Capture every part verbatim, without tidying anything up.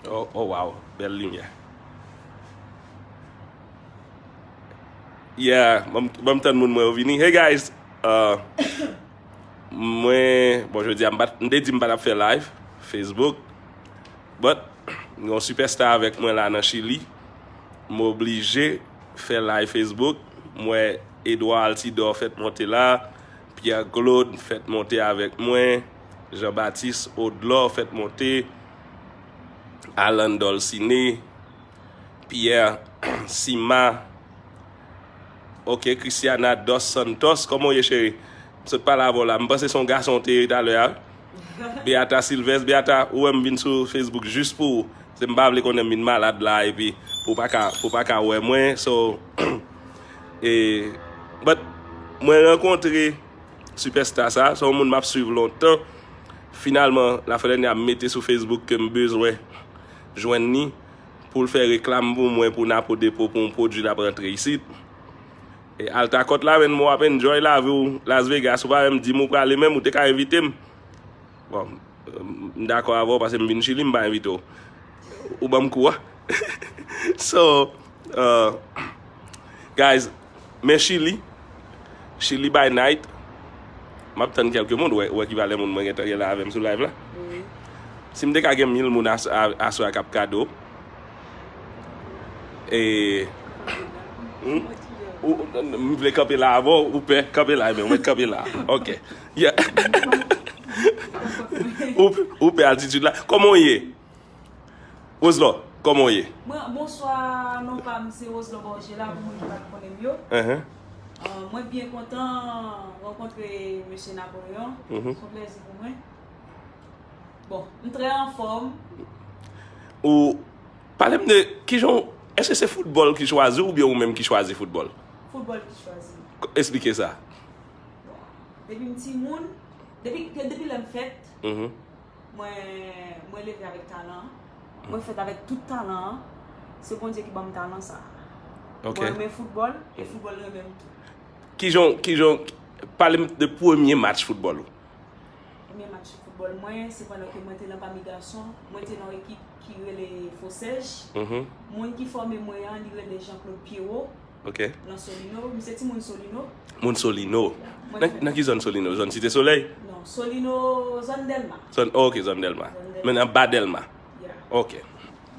Oh, oh wow, bèl limyè. Yeah, ban m, ban m tann moun mwen yo vini. Hey guys, uh, mwen, bon, jodi a, m pa t, m te di m pa t ap fè live Facebook, but, gen yon sipèsta avèk mwen la nan Chili. M oblije fè live Facebook. M wè Edouard Altidor fèt monte la, Pierre Claude fèt monte avèk mwen, Jean Baptiste Odlor fèt monte, Alan Dolcine, Pierre Sima, ok, Christiana Dos Santos, kòman w ye, cheri? M sot pale avè w la. M panse se yon gason w te ye talè a. Beata Sylvestre, Beata, ou wè m vin sou Facebook jis pou ou. Se m pa vle konnen m vin malad la, epi pou w pa ka, pou w pa ka wè mwen. So, e, but, mwen rankontre sipèsta sa, se yon moun m ap swiv lontan. Finalman, lafwa dènyè a m mete sou Facebook ke m bezwen jwenn li pou l fè reklam pou mwen, pou Napo Depo, pou yon pwodui l ap rantre isit. E Alta Kòt la, menm, w ap enjoy lavi w Las Vegas, ou pa menm di m ou prale menm, ou te ka envite m. Bon, m dakò avè w paske m vin Chili, m pa envite w. Ou ban m kou a. So, uh, guys, men Chili, Chili by night, m ap tann kèlke moun, wè, wè ki valè moun mwen gentan gen la avè m sou live la. Wi. Si m te ka gen mil moun as-, a-, aswè a k ap kado, e, hmm? Ou, ou, m vle kanpe la avè w, ou pè, kanpe la, men ou mèt kanpe la. Ok. Yeah. Ou, ou pè altitid la. Kòman w ye? Roselor, kòman w ye? Mwen, bonswa, non pa m se Roselor Borgela, pou moun ki pa t konnen m yo. Uh-huh. Euh, mwen byen kontan rankontre mesye Napoleon. Mhm. Se yon plèzi pou mwen. Bon, m trè anfòm. Ou pale m de kijan, èske se foutbòl ki chwazi w oubyen ou menm ki chwazi foutbòl? Foutbòl ki chwazi m. K-, esplike sa. Bon, depi m timoun, depi, depi lè m fèt, mhm, mwen, mwen leve avèk talan an. Mwen fèt avèk tout talan an. Se Bondye ki ban m talan sa. Ok. Mwen renmen foutbòl, e foutbòl renmen m tou. Kijan, kijan, pale m de premye match foutbòl ou. Premye match foutbòl mwen, se pandan ke mwen te nan pami gason, mwen te nan yon ekip ki rele Fosèj. Mhm. Moun ki fòme mwen an, li rele Jean Claude Pierrot. Ok. Nan Solino, m se timoun Solino. Moun Solino. Mwen nan, nan ki zòn Solino? Zòn Site Solèy? Non, Solino, zòn Dèlma. Zòn, oh, ok, zòn Dèlma. Zòn Dèlma. Men anba Dèlma. Yeah. Ok.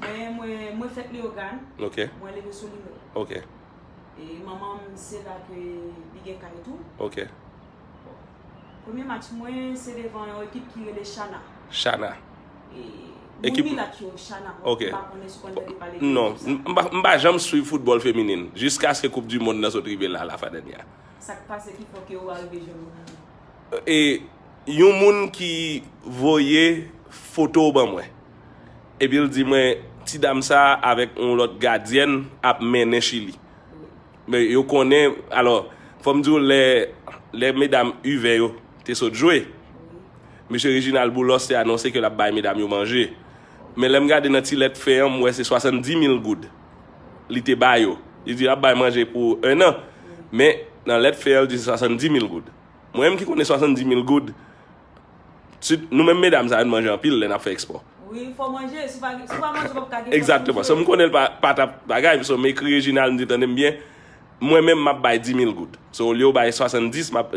Mwen, mwen, mwen fèt Leyogàn. Ok. Mwen leve Solino. Ok. E manman m, se la ke li gen kay tou. Ok. Bon. Premye match mwen, se devan yon ekip ki rele Chana. Chana. E, moun milat yo, Chana. Ok. M pa konnen si w konn tande pale de ekip sa. Non, m, m pa, m pa janm swiv foutbòl feminen, jiskaske Koup di Mond nan sot rive la, lafwa dènyè a. Sa k pase ki fè ke ou arive jwenn moun? E yon moun ki voye foto w ban mwen. Epi l di mwen, ti dam sa avèk yon lòt gadyèn ap mennen Chili. Men yo konnen, alò, fò m di w, lè, lè medam Yvè yo te sot jwe, mesye Reginald Boulos te anonse ke l ap bay medam yo manje. Men lè m gade nan ti lèt fen an, m wè se swasanndimil goud li te ba yo. Li di l ap bay manje pou en an. Men nan lèt fen an, li di se swasanndimil goud. Mwen menm ki konnen swasanndimil goud, si, nou menm medam sa yo, n manje anpil lè n ap fè espò. Wi, fò manje, si w pa, si w pa manje, w p ap ka gen fòs pou jwe. Egzakteman. So, m konnen l pa, pa t ap bagay, so, m ekri Reginald, m di, tande m byen, mwen menm, m ap bay dimil goud. So, olye w bay swasanndis, m ap,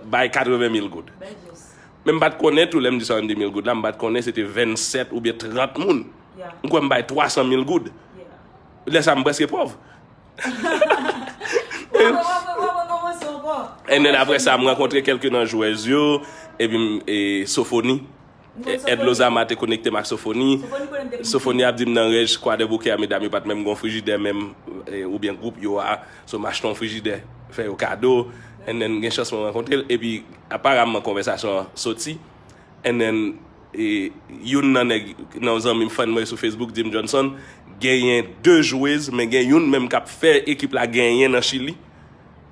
bay katreven mil goud. Bèl jès. Men m pa t konnen tou, lè m di swasanndimil goud la, m pa t konnen se te vennsèt oubyen trant moun. Yeah. M kwè m bay twasanmil goud. Yeah. Lè sa, m prèske pòv. And then apre sa, m rankontre kèlke nan jwèz yo, epi m, e, Sofoni. Èd Lozama te konekte m ak Sofoni. Sofoni ap di m nan rèj Kwadèboukè a, medam yo pa t menm gon frijidè menm, e, oubyen gwoup yo a. So, m achte yon frijidè, fè yo kado. And then, gen chans mwen rankontre l. Epi, aparamman, konvèsasyon an soti. And then, e, youn nan nèg, nan zanmi m, fan mwen sou Facebook, di m, Johnson, genyen de jwez, men gen youn menm k ap fè ekip la genyen nan Chili.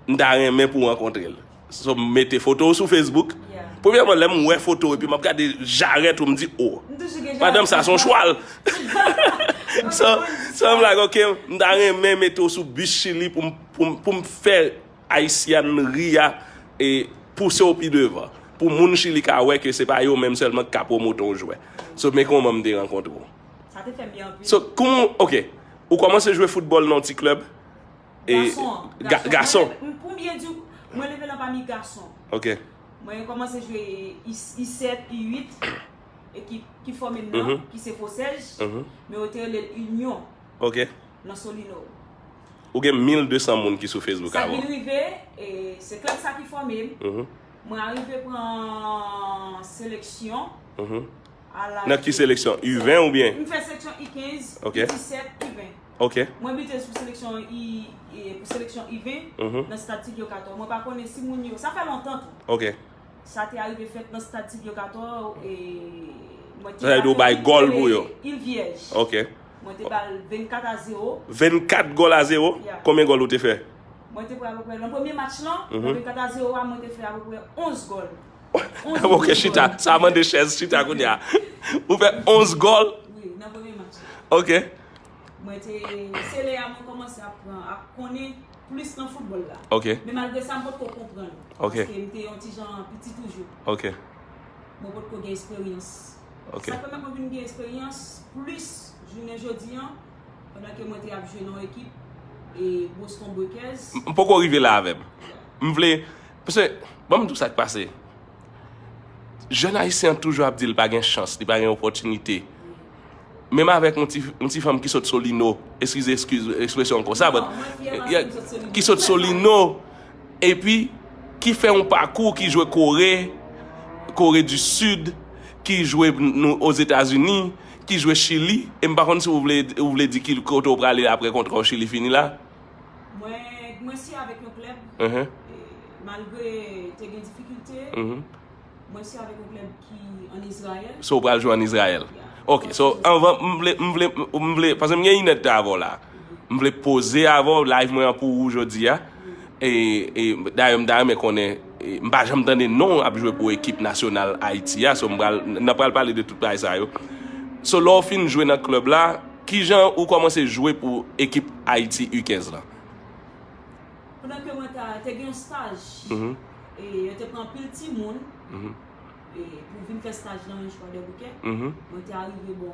M ta renmen pou w rankontre l. So, m mete foto w sou Facebook. Yeah. Premyèman, lè m wè foto w epi m ap gade jarèt ou, m di, oh, madanm sa se yon chwal. So, so, m like, ok, m ta renmen mete w sou bis Chili pou m, pou m, pou m fè Ayisyanri a, e, pouse w pi devan. Pou moun Chili ka wè ke se pa yo menm sèlman ki ka pwomote yon jwè. So, men kòman m te rankontre w. Sa te fè m byen anpil. So, kouman, ok, ou kòmanse jwe foutbòl nan yon ti klèb? E, gason, ga- gason. Gason. Mwen, m- pou m byen di w, mwen leve nan pami gason. Ok. Mwen kòmanse jwe I, I sèt, I uit, ekip ki fòme m nan, Mhm. ki se Fosèj, Mhm. men yo te rele l Inyon Ok. nan Solino. Ou gen mil de san moun ki sou Facebook Sa avè w. Vin rive, e, se klèb sa ki fòme m. Mhm. Mwen arive pran seleksyon Mhm. a laj Nan ki de seleksyon? U ven oubyen? M fè seleksyon I kenz, Ok. I disèt, I ven. Ok. Mwen bite sou seleksyon I, e, pou seleksyon I ven Mhm. nan stad Tigyo Katò. Mwen pa konnen si moun yo, sa fè lontan tou. Ok. Sa te arive fèt nan stad Tigyo Katò, e, mwen te Sa vle di ou bay gòl pou yo? Il Vyèj. Ok. Mwen te ba l vennkat a zewo. Vennkat gòl a zewo? Yeah. Konbyen gòl ou te fè? Mwen te pran apeprè, nan premye match lan, Mhm. nan vennkat a zewo a, mwen te fè apeprè onz gòl. Onz Ok, gòl. Chita. Sa mande chèz, chita kounye a. Ou fè onz gòl? Wi, nan premye match lan. Ok. Mwen te, se lè a mwen kòmanse ap pran, ap konnen plis nan foutbòl la. Ok. Men malgre sa, m potko konprann. Ok. Paske m te yon ti jan piti toujou. Ok. Mwen potko gen esperyans. Ok. Sa k pèmèt mwen vin gen esperyans plis jounen jodi an, pandan ke mwen te ap jwe nan yon ekip, e, Boston Breakers. M m poko rive la avè m. M vle, paske, ban m di w sa k pase. Jèn ayisyen an toujou ap di l pa gen chans, li pa gen opòtinite. Menm avèk yon ti, yon ti fanm ki sot Solino, eskize, eskize ekspresyon konsa, Non, but, mwen fyè paske yeah, m sot Solino. Ki sot Solino, epi ki fè yon pakou, ki jwe Kore, Kore di Sid, ki jwe n- nou Ozetazini, ki jwe Chili, e m pa konn si ou vle, ou vle di ki kote ou prale apre kontra w Chili fini la. Mwen, mwen si avèk yon klèb, Mhm. e, malgre te gen difikilte, Mhm. mwen si avèk yon klèb ki ann Izrayèl. So, ou pral jwe ann Izrayèl? Yeah. Ok, so, anvan, m vle, m vle, m vle, paske m gen inèdtan avè w la. M vle poze avè w, live mwen an pou ou jodi a. E, e, dayè, m ta renmen konnen, e, m pa janm tande non w ap jwe pou ekip nasyonal Ayiti a, so m pral, n ap pral pale de tout bagay sa yo. So, lè w fin jwe nan klèb la, kijan ou kòmanse jwe pou ekip Ayiti U kenz lan? Pandan ke mwen ta, te gen yon staj, Mhm. e yo te pran anpil timoun, Mhm. e pou vin fè staj nan Kwadèboukè, Mhm. mwen te arive, bon,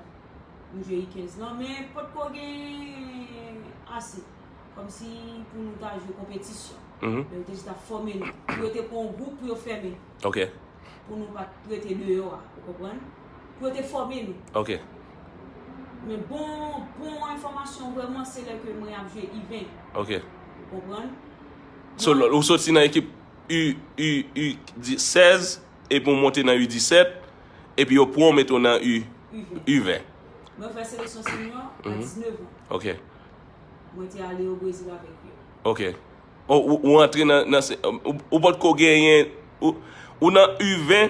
m jwe U kenz lan, men potko gen ase, kòmsi pou nou ta jwe konpetisyon. Mhm. Men yo te jis ap fòme nou, pou yo te pran yon gwoup pou yo fèmen. Ok. Pou nou pa t rete deyò a, ou konprann? Pou yo te fòme nou. Ok. Men bon, bon enfòmasyon vrèman, se lè ke mwen ap jwe U ven. Ok. Ou konprann? So, Mwen ou soti nan ekip U, U, U sèz, epi ou monte nan U disèt, epi yo pran w mete w nan U, U ven. U ven. Mwen fè seleksyon senior a Mhm. diznèf an. Ok. Mwen te ale o Brezil avèk yo. Ok. Ou, ou, ou antre nan, nan se- ou, ou potko genyen, ou, ou nan U ven,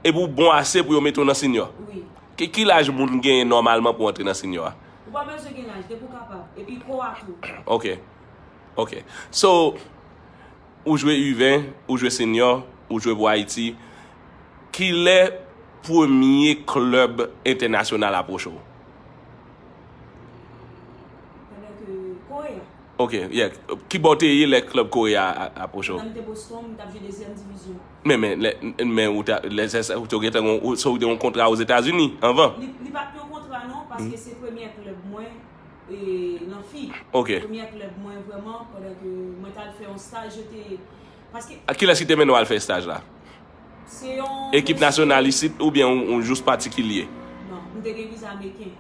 epi ou bon ase pou yo mete w nan senior. Wi. Ki, ki laj moun genyen nòmalman pou antre nan senior a? Ou pa bezwen gen laj, depi w kapab. Epi kò a tou. Ok. Ok. So, ou jwe U ven, ou jwe senior, ou jwe pou Ayiti. Kilè premye klèb entènasyonal apwoche w? Pandan ke Kore a. Ok, yeah. Kibò w te ye lè klèb Kore a a- apwoche w? Pandan m te Boston, m t ap jwe dezyèm divizyon. Men, men, lè, men ou te, lè, se, se, ou te gentan gon, ou, so, ou te yon kontra Ozetazini anvan? Li, li pa t yon kontra non, paske se premyè klèb mwen, e, nan fi. Ok. Premyè klèb mwen vrèman, pandan ke mwen t al fè yon staj, yo te, paske A kilès ki te mennen w al fè staj la? Se yon Ekip mesye nasyonal isit oubyen ou, ou jous patikilye? Non, m te gen viza ameriken.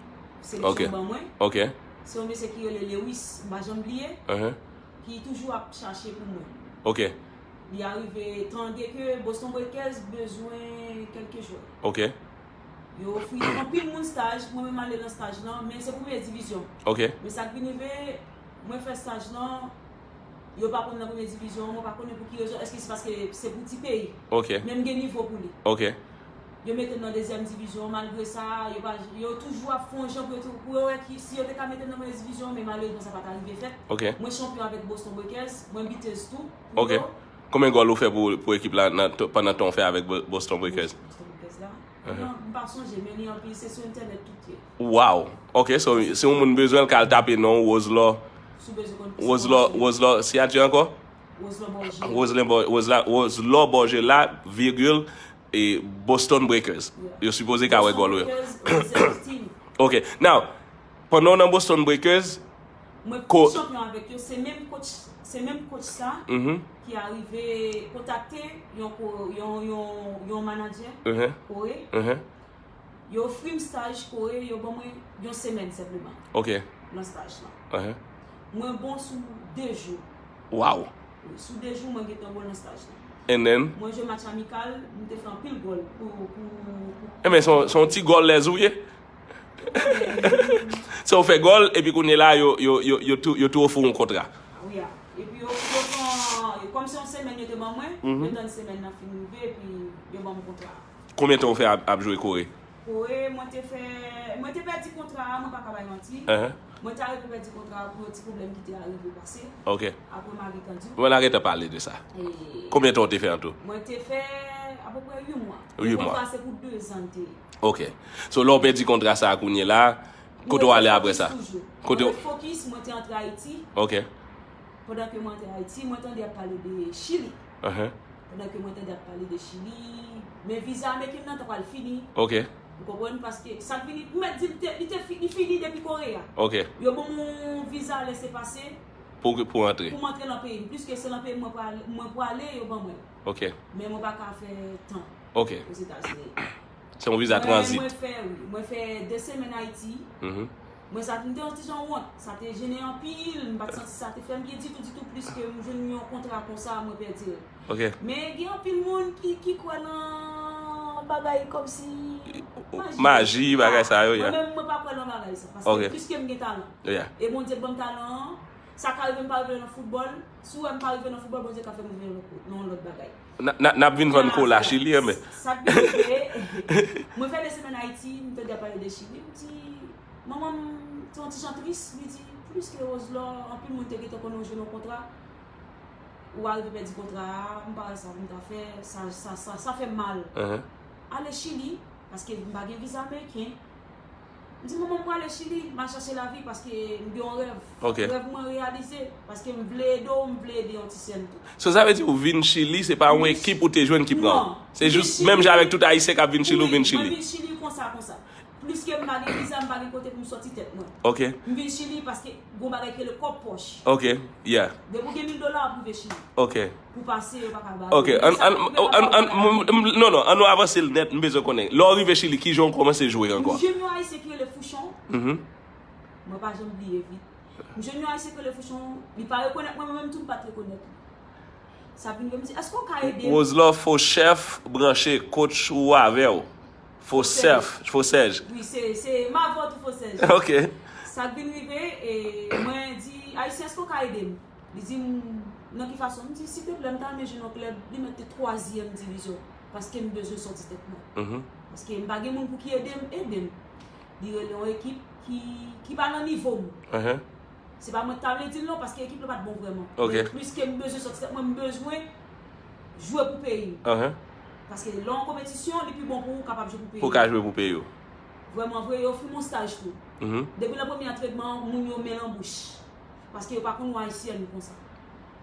Seleksyon Ok. ban mwen. Ok. Se yon mesye ki rele Lewis, m pa janm bliye, Uh-huh. ki toujou ap chache pou mwen. Ok. Li arive tande ke Boston Breakers bezwen kèlke jwè. Ok. Yo ofri anpil moun staj, mwen menm ale nan staj lan, men se premye divizyon. Ok. Men sa k vin rive, mwen fè staj lan, yo pa pran m nan premye divizyon, mwen pa konnen pou ki rezon, èske se paske se pou ti peyi. Ok. Men m gen nivo pou li. Ok. Yo mete m nan dezyèm divizyon, malgre sa, yo pa, yo toujou ap fè yon jan pou yo tou, pou yo wè ki, si yo te ka mete m nan premye divizyon, men malerezman sa pa t arive fèt. Ok. Mwen chanpyon avèk Boston Breakers, mwen bitez tou, pou Ok. yo. Konbyen gòl ou fè pou, pou ekip la nan, t- pandan tan w fè avèk Bo- Boston Breakers? Boston Breakers la? Uh-huh. Non, m pa sonje, men li anpil, se sou entènèt tout ye. Wow! Ok, so, si yon moun bezwen l, ka al tape non Roselor. Si w bezwen konn plis Roselor, kòmanse. Roselor, siyati ankò? Roselor Borgela. Roselor Bo- Roselor, Roselor Borgela, virgule, e Boston Breakers. Yeah. Yo sipoze ka wè Boston gòl ou yo. Breakers, Roselor Team. Ok. Now, pandan w nan Boston Breakers, Mwen Ko- chanpyon avèk yo, se menm coach, se menm coach sa mhm, ki arive kontakte yon ko- yon yon yon manager mhm, Kore. mhm. Yo ofri m staj Kore, yo ban mwen yon semèn senpleman Ok. nan staj lan. Mhm. Mwen bon sou de jou. Wow. Wi, sou de jou mwen gentan bon nan staj lan. And then, Mwen jwe match amikal, m te fè anpil gòl pou pou pou e men se yon- se yon ti gòl lèz ou ye. Se ou fè gòl, epi kounye la, yo, yo, yo, yo, tou, yo tou ofri yon kontra. Wi a. Epi yo yo pran kòm se yon semèn yo te ban mwen, Mhm. yo tann semèn nan fin rive epi yo ban m kontra. Konbyen tan ou fè ap, ap jwe Kore? Kore, mwen te fè mwen te pèdi kontra a, mwen pa ka bay manti. Uh-huh. Mwen te arive pèdi kontra a pou yon ti pwoblèm ki te arive pase. Ok. Apre m arive tann di. Mwen la gentan pale de sa. E Konbyen tan ou te fè an tou? Mwen te fè apeprè uit mwa. Uit mwa. Kontra se pou de zan te. Ok. So lè ou pèdi kontra sa a kounye la, kote ou ale apre sa? Toujou. Kote Mwen ou- fokis, mwen te antre Ayiti. Ok. Pandan ke mwen te Ayiti, mwen tande y ap pale de Chili. Uh-huh. Pandan ke mwen tande y ap pale de Chili, men viza American nan ta pral fini. Ok. Ou konprann? Paske sa k vini, m mèt di li te, li te fi- li fini depi Kore a. Ok. Yo ban m yon viza lese pase Pou, pou antre. Pou m antre nan peyi m. Pliske se nan peyi m mwen pral- mwen pwale, yo ban mwen. Ok. Men mwen pa ka fè tan Ok. Ozetazini. Se yon viza Mwen- tranzit. Mwen fè, wi. Mwen fè de semèn Ayiti. Mhm. Mwen sa m te yon ti jan wont. Sa te jennen anpil. M pa t santi sa te fè m byen ditou, ditou. Pliske m jwenn yon kontra konsa, mwen pèdi l. Ok. Men gen anpil moun ki, ki kwè nan bagay kòmsi Maji, bagay sa yo, yeah. Mwen menm, mwen pa kwè nan bagay sa. Paske Ok. Pliske m gen talan. Yeah. E Bondye ban m talan an. Sa ka rive m pa rive nan foutbòl. Si w wè m pa rive nan foutbòl, Bondye ka fè m rive nan lòt, nan lòt bagay. N a- n a- n ap vin vann kola Chili, men. Sa k rive, mwen fè de semèn Ayiti, m tande y ap pale de Chili, m di, manman m, se yon ti jan tris, li di, pliske Roselor, anpil moun te gentan konnen w jwenn yon kontra, ou arive pèdi kontra a, m pa wè sa pou m ta fè, sa, sa, sa, sa fè m mal. Uh-huh. Ale Chili, paske m pa gen viza ameriken, M di, manman, m prale Chili, m al chache lavi paske m gen yon rèv. Ok. Rèv mwen reyalize paske m vle ede w, m vle ede yon ti sè m tou. So sa vle di ou vin Chili, se pa yon ekip ou te jwenn ki pran. Non. Se jis menm jan avèk tout Ayisyen k ap vin Chili, ou vin Wi, mwen Chili. Vin Chili konsa, konsa. Pliske m pa gen viza, m pa gen kote pou m sòti tèt mwen. Ok. M vin Chili paske gon bagay ki rele kòb pòch. Ok, yeah. Depi w gen mil dola, w ap rive Chili. Ok. Pou pase, yo pa ka ba. Ok, an, an, an, an, m- m- non, non, an nou avanse l nèt, m bezwen konnen. Lè w rive Chili, kijan w kòmanse jwe ankò? M jwenn yon Ayisyen ki rele Fouchon. Mhm. Mwen pa janm bliye vit. M jwenn yon Ayisyen ki rele Fouchon, li pa rekonèt mwen, mwen menm tou m pa t rekonèt li. Sa vin vre, m di, èske w ka ede m? Roselor, fo chèf, branche, coach ou avè w. Fo chèf, fo Sèj. Wi, se, se Mavot ou fo Sèj. Ok. Sa k vin rive, e mwen di, Ayisyen, èske w ka ede m? Li di m, nan ki fason? M di, silteplè, m ta renmen jwe nan klèb, li mèt te twazyèm divizyon. Paske m bezwen sòti tèt mwen. Mhm. Paske m pa gen moun pou ki ede m, ede m. Li rele yon ekip ki, ki pa nan nivo m. Uh-huh. Se pa mwen ki ta vle di l non, paske ekip la pa t bon vrèman. Ok. Men pliske m bezwen sòti tèt mwen, m bezwen jwe pou peyi m. Uh-huh. Paske lè w an konpetisyon, li pi bon pou ou kapab jwe pou peyi Pou w ka jwe pou peyi w. Vrèman vre, yo ofri m yon staj tou. Mhm. Depi nan premye antrenman, moun yo men l an bouch. Paske yo pa konn wè Ayisyèn konsa.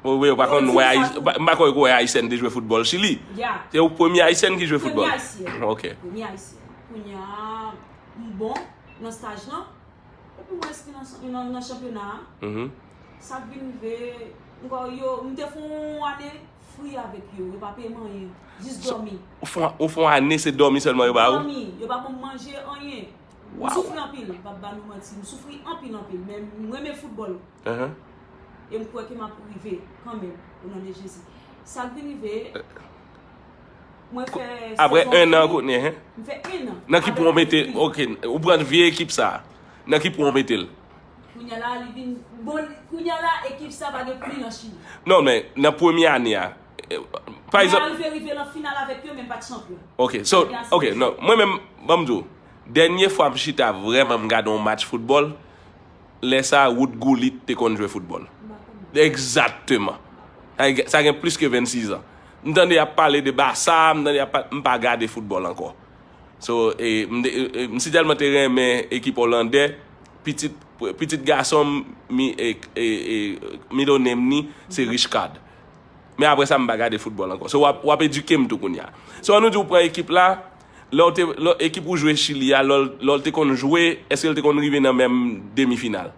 Ou wè, ou pa konn Yo wè di Ayi- sa tou. pa- m pa kwè ou wè Ayisyen te jwe foutbòl Chili. Ya. Se ou premye Ayisyen ki jwe Premye foutbòl? Ayisyèn. Ok. Premye Ayisyèn. Kounye a, m bon nan staj lan. Epi mwen enskri nan, nan, nan chanpyona a. Mhm. Sa k vin rive, m kwè yo, m te fè yon ane fri avèk yo. Yo pa peye m anyen. Jis dòmi. Ou fè, ou fè yon ane, se dòmi sèlman yo ba ou? Dòmi. Yo pa ban m manje, anyen. M Wow. Soufri anpil, m p ap ba nou manti. M soufri anpil, anpil. Men m renmen foutbòl. Uh-huh. E m kwè ke m ap rive kanmenm, o non de Jezi. Sa k vin rive, mwen fè Apre sezon en an fini. Kounye, hein? M fè en an. Nan ki Avèk pwen w mete, Ayiti. Ok, ou pran vye ekip sa. Nan ki pwen w mete l? Kounye a la, li vin, bon, kounye a la, ekip sa pa gen pli nan Chili. Non, men nan premye ane a, eh, pa egzanp, Mwen rive, rive nan final avèk yo, men m pa t chanpyon. Ok, so, Kounye a, ok, se non, mwen menm, ban m di w, dènye fwa m chita vrèman m gade yon match foutbòl, lè sa a, Ruud Gullit te konn jwe foutbòl. M pa konnen. Egzakteman. Sa gen, sa gen plis ke vennsis an. M tande y ap pale de Basa, m tande y ap pa- m pa gade foutbòl ankò. So, e, m, e, e, m si tèlman te renmen ekip olandè, pitit, pitit gason m, mi, e, e, e, middle name ni, se Rijkaard. Men apre sa, m pa gade foutbòl ankò. So, w ap, w ap edike m tou kounye a. So, an nou di w pran ekip la, Lè w te, lè ekip ou jwe Chili a, lè w, lè w te konn jwe, èske l te konn rive nan menm demi final?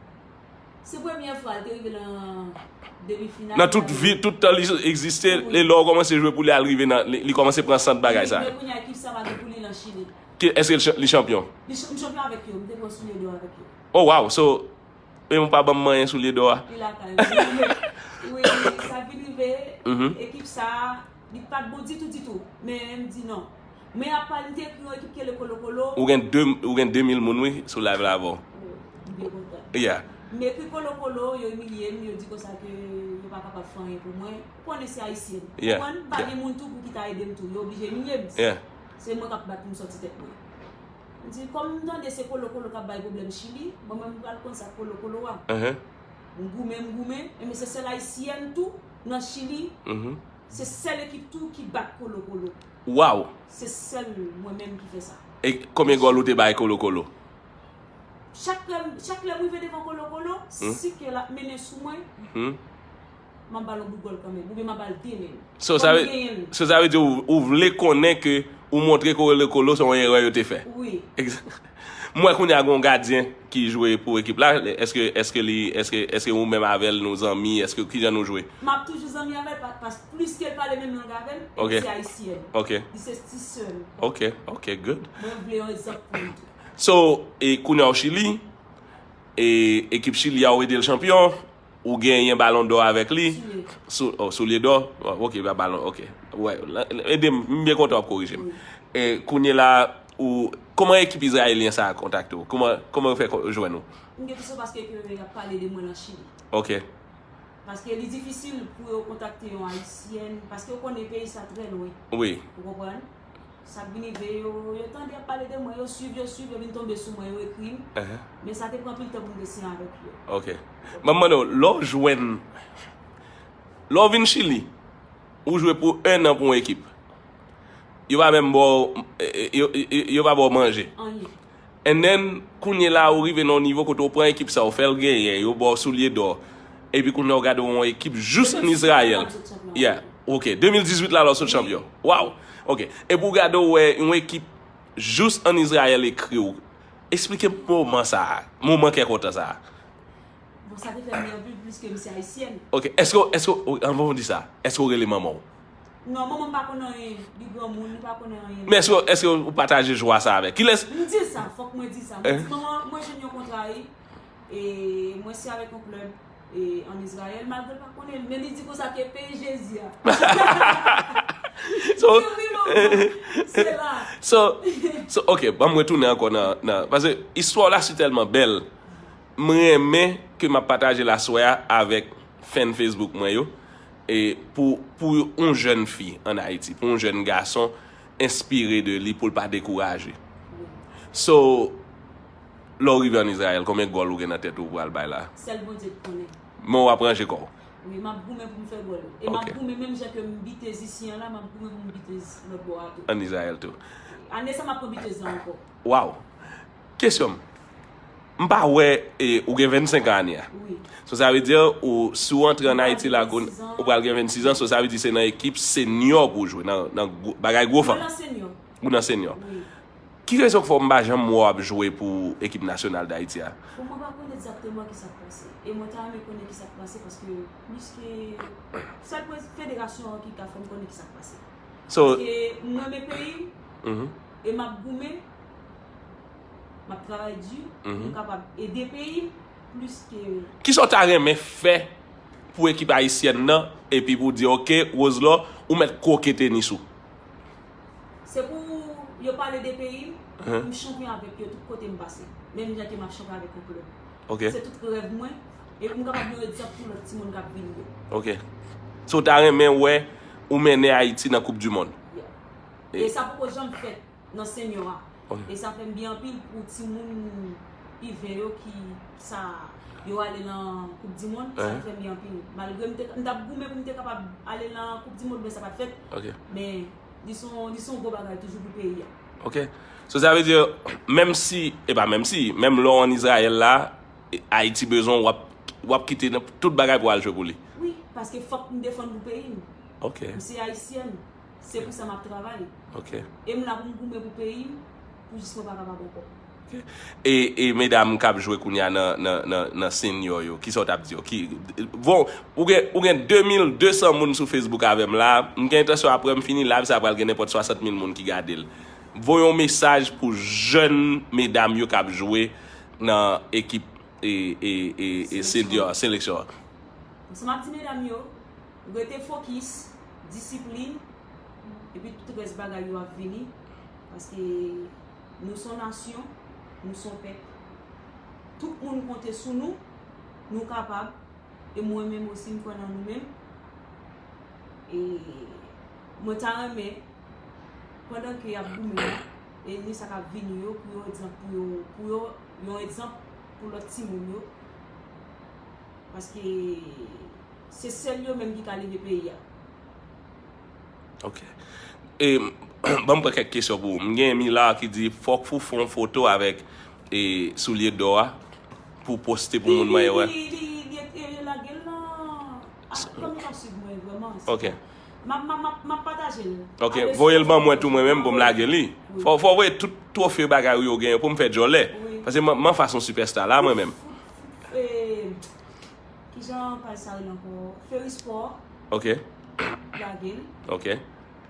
Se premyè fwa l te rive nan demi final. Nan tout vi, tout tan li egziste, e lè w kòmanse jwe pou li al rive nan, li, li kòmanse pran sant bagay sa. Men kounye a ekip sa pa gen pou li nan Chili. Ki, èske li ch- li chanpyon? Li ch- m chanpyon avèk yo, m te pran soulye dò avèk yo. Oh wow, so, e ou pa ban m manyen soulye dò a? Li lakay. Wi, wi, sa vin rive, Mhm. ekip sa, li pa t bon ditou, ditou. Men m di non. Men apa, m te ekri yon ekip ki rele Kolo Kolo. Ou gen de, ou gen de mil moun, wi, sou live la avè w. M byen kontan. Yeah. M ekri Kolo Kolo, yo imilye m, yo di konsa ke yo pa kapab fè anyen pou mwen. Ou konnen se ayisyèn. Yeah. Ou konprann? Pa gen moun tou pou ki ta ede m tou. Yo oblije imilye m. Yeah. Se mwen k ap bat pou m sòti tèt mwen. M di, kòm m tande se Kolo Kolo k ap bay pwoblèm Chili, bon, mwen m pral konn sa Kolo Kolo a. Uh-huh. M goumen, m goumen. Ebyen, se sèl ayisyèn tou nan Chili. Mhm. Se sèl ekip tou ki bat Kolo Kolo. Wow. Se sèl mwen menm ki fè sa. E konbyen gòl ou te bay Kolo Kolo? Chak lè, chak lè m rive devan Kolo Kolo, Hmm. si ke l ap mennen sou mwen, Hmm? m ap ba l yon bout gòl kanmenm. Oubyen m ap ba l de menm. So, sa Fò m vle, genyen l. So, sa vle di ou, ou vle konnen ke ou montre Kolo Kolo se yon erè yo te fè. Wi. Ex- Mwen, kounye a, gen yon gadyen ki jwe pou ekip la. Èske, èske li, èske, èske ou menm avè l, nou zanmi? Èske, kijan nou jwe? M ap toujou zanmi avè l, pa- pas plis ke l pale menm lang avè m, Ok. epi se ayisyèn. Ok. Li se ti sè m. Ok, ok, good. Mwen vle yon egzanp pou li tou. So, e kounye a ou Chili, e ekip Chili a ou ede l chanpyon, ou genyen balon dò avèk li. Soulye. Sou, oh, soulye dò? Oh, ok, pa balon, ok. Wè, la- ede m, m byen kontan w ap korije m. E kounye la, ou, kòman ekip izrayelyen sa a kontakte w? Kòman, kòman yo fè ko- jwenn ou? M gen tou se paske ke y ap pale de mwen nan Chili. Ok. Paske li difisil pou yo kontakte yon ayisyèn, paske yo konnen peyi sa trè lwen. Wi. Ou konprann? Sa k vin rive, yo, yo tande ap pale de mwen, yo swiv, yo swiv, yo vin tonbe sou mwen, yo ekri m. Uh-huh. Men sa te pran anpil tan pou m te siyen avèk yo. Ok. Ban m mande w, lè w jwenn, lè w vin Chili, ou jwe pou en an pou yon ekip. Yo pa menm ba w, e, e, yo, yo, yo pa ba w manje. Anyen. And then, kounye la, ou rive nan yon nivo kote ou pran ekip sa, ou fè l genyen, yo ba w soulye dò. Epi kounye a, ou gade yon ekip jous an Izrayèl. Yeah, ok. De mil dizuit la, lè w sot chanpyon. Wow. Ok. Epi ou gade, ou wè yon ekip jous an Izrayèl ekri w. Eksplike m moman sa a, moman kè kontan sa a. Bon, sa te fè m ri anpil plis ke m se ayisyèn. Ok, èske, èske, anvan w di sa, èske w rele manman w? Non, manman m pa konn anyen, li granmoun, li pa konn anyen. Men èske, èske w pataje jwa sa avè l? Kilès? M di sa, fòk mwen di sa. Mwen di, manman, mwen jwenn yon kontra, e, e mwen se avèk yon klèb, e, an Izrayèl, malgre l pa konnen l, men li di konsa ke peyi Jezi a. So, Wi, manman, se la. So, so, ok, ban m retounen ankò nan, nan, paske istwa w la si tèlman bèl. M renmen ke m ap pataje l aswè a avèk fan Facebook mwen yo. E pou, pou yon jèn fi an Ayiti, pou yon jèn gason, enspire de li pou l pa dekouraje. So, lè w rive an Izrayèl, konbyen gòl ou gen nan tèt ou pral bay la? Sèl Bondye k konnen. Men w ap ranje kò w. Wi, m ap goumen pou m fè gòl. E m ap Ok. Goumen menm jan ke m bite isi an la, m ap goumen pou m bite lòt bò a tou. An Izrayèl tou. Ane sa m ap pran bite zan ankò. Wow. Kesyon m. M pa wè, e, ou gen vennsenk an ane a. Wi. So sa vle di ou, si w antre an M pral Ayiti gen la, gon- vennsis an. Ou pral gen vennsis an, so sa vle di se nan ekip senyò pou w jwe, nan, nan gwo- bagay gwo Mwen fanm. Nan senyò. Ou nan senyò. Wi. Ki rezon k fè w m pa janm wè w ap jwe pou ekip nasyonal Dayiti a? Bon, mwen pa konn egzakteman ki sa k pase. E mwen ta renmen konnen ki sa k pase paske plis ke sèl prez- federasyon an ki ka fè m konnen ki sa k pase. So, Paske mwen renmen peyi m mhm. E m ap goumen, m ap travay di pou Mhm. m kapab ede peyi m plis ke Kisa w ta renmen fè pou ekip ayisyèn nan, epi pou w di, ok, Roselor, ou mèt kwoke tenis ou? Se pou yo pale de peyi m, Mhm. m chanpyon avèk yo tout kote m pase. Menm jan ke m ap chanpyon avèk yon klèb. Ok. Se tout rèv mwen, e pou m kapab yon egzanp pou lòt timoun k ap vini yo. Ok. So, w ta renmen wè ou mennen Ayiti nan Koup di Mond? Yeah. E- E sa poko janm fèt nan senyò a. Ok. E sa fè m byen anpil pou timoun iven yo ki sa yo ale nan Koup di Mond, sa Mhm. fè m byen anpil. Malgre m te, m t ap goumen pou m te kapab ale nan Koup di Mond, men sa pa t fèt. Ok. Men li se yon, li se yon gwo bagay toujou pou peyi a. Ok. So, sa vle di, menm si, e pa menm si, menm lè w an Izrayèl la, Ayiti bezwen w, w ap, w ap kite nan tout bagay pou w al jwe pou li. Wi, paske fòk m defann pou peyi m. Ok. M se ayisyèn. Se pou sa m ap travay. Ok. E m la pou m goumen pou peyi m, pou jis mwen pa kapab ankò. E, e medam k ap jwe kounye a nan, nan, nan, nan senior yo, kisa w t ap di yo? Ki, bon, ou gen, ou gen de mil de san moun sou Facebook avè m la. M gen entansyon apre m fini live sa pral gen nenpòt swasant mil moun ki gade l. Voye yon mesaj pou jèn medam yo k ap jwe nan ekip e, e, e, e senior, seleksyon an. Sa m ap di medam yo, rete fokis, disiplin, epi tout rès bagay yo ap vini. Paske nou se yon nasyon, nou se yon pèp. Tout moun konte sou nou, nou kapab. E mwen menm osi, m kwè nan nou menm. E mwen ta renmen, pandan ke y ap goumen an, e ni sa k ap vini yo, pou yon egzanp pou yo, pou yo, yon egzanp pou lòt timoun yo. Paske se sèl yo menm ki ka leve peyi a. Ok. E, ban m pran kèk kesyon pou ou. M gen Mila ki di, fòk ou fè yon foto avèk e, soulye dò a pou poste pou moun mwen yo wè. Li, li, li, li, li lage l nan. Ah, kòm li pa swiv mwen vrèman. Ok. M ap, m ap, m ap, m ap pataje l. Ok, voye l ban mwen tou mwen menm pou m lage li. Fò, fò voye tout twofe bagay ou yo genyen pou m fè djòlè. Wi. Paske m, m anfas yon sipèsta la mwen menm. Eh, kijan paj sa rele ankò? Ferispò. Ok, Lage l. ok,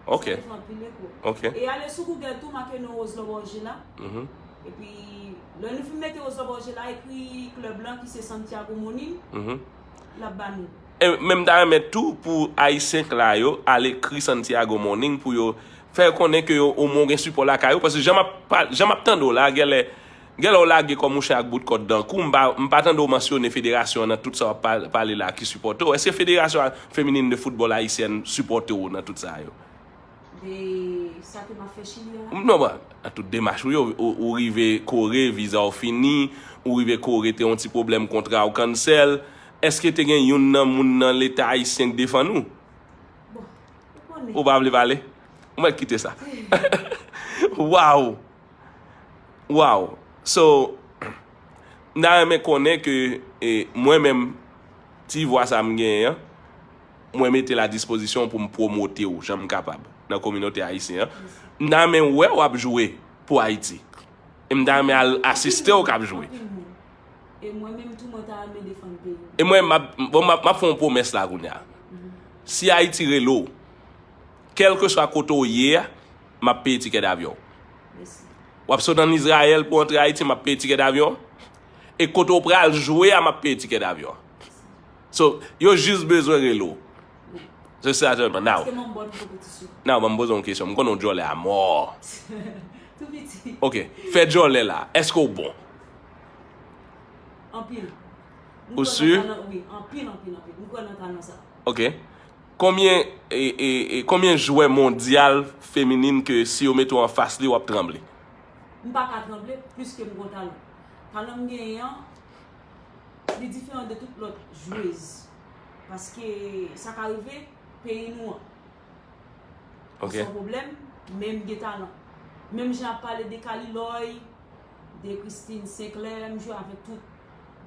ok, Sa fè anpil eko. ok. E ale sou Google tou, make non Rose Lò Borgé la. Mhm, Epi, lè nou fin mete Rose Lò Borgé la, ekri klèb lan ki se Santiago Morning. mhm. L ap ba nou. E menm ta renmen tou pou Ayisyen k la yo al ekri Santiago Morning pou yo fè konnen ke yo omwen gen sipò lakay yo. Paske jan m ap pa- jan m ap tande w la, genlè genlè w lage kòm mouche ak bout kòd nan kou. M pa, m pa tande w mansyone federasyon an nan tout sa w ap pa- pale la ki sipòte w. Èske federasyon feminin de foutbòl ayisyèn sipòte w nan tout sa yo? De sa ke m ap fè Chili a. Non, bon, nan tout demach ou yo, ou, ou rive kore, viza w fini, ou rive kore te yon ti pwoblèm kontra w cancel. Èske te gen youn nan moun nan leta ayisyen k defann ou? Bon, ou konnen. Ou pa vle pale? Ou mèt kite sa. Waw! Waw! So, m ta renmen konnen ke e, mwen menm, ti vwa sa m genyen an, mwen mete l a dispozisyon pou m pwomote w jan m kapab nan kominote ayisyen an. M ta renmen wè w ap jwe pou Ayiti. E m ta renmen al asiste w k ap jwe. Anpil moun. E mwen menm tou, mwen ta renmen defann peyi m. E mwen, m ap, bon, m ap, m ap fè yon pwomès la kounye a. Si Ayiti rele w, kèlkeswa kote w ye a, m ap peye tikè davyon w. Mèsi. W ap sot ann Izrayèl pou antre Ayiti, m ap peye tikè davyon w. E kote w pral jwe a, m ap peye tikè davyon w. So, yo jis bezwen rele w. Se sa sèlman. Now, Paske m an bòn konpetisyon. Now, ban m poze yon kesyon. M konnen w djòlè a mò. Tou piti. Ok, fè djòlè la. Èske w bon? Anpil. Ou si? Wi, anpil, anpil, anpil. M kwè nan talan sa. Ok. Konbyen, e, e, e, konbyen jwè mondyal feminin ke si yo mete w anfas li, w ap tranble? M pa ka tranble plis ke m gon talan. Talan m genyen an, li diferan de tout lòt jwez. Paske sa ka rive peyi nou an. Ok. Se yon pwoblèm, men m gen talan. Menm jan ap pale de Kaliloy, de Christine Sinclair, m jwe avèk tout,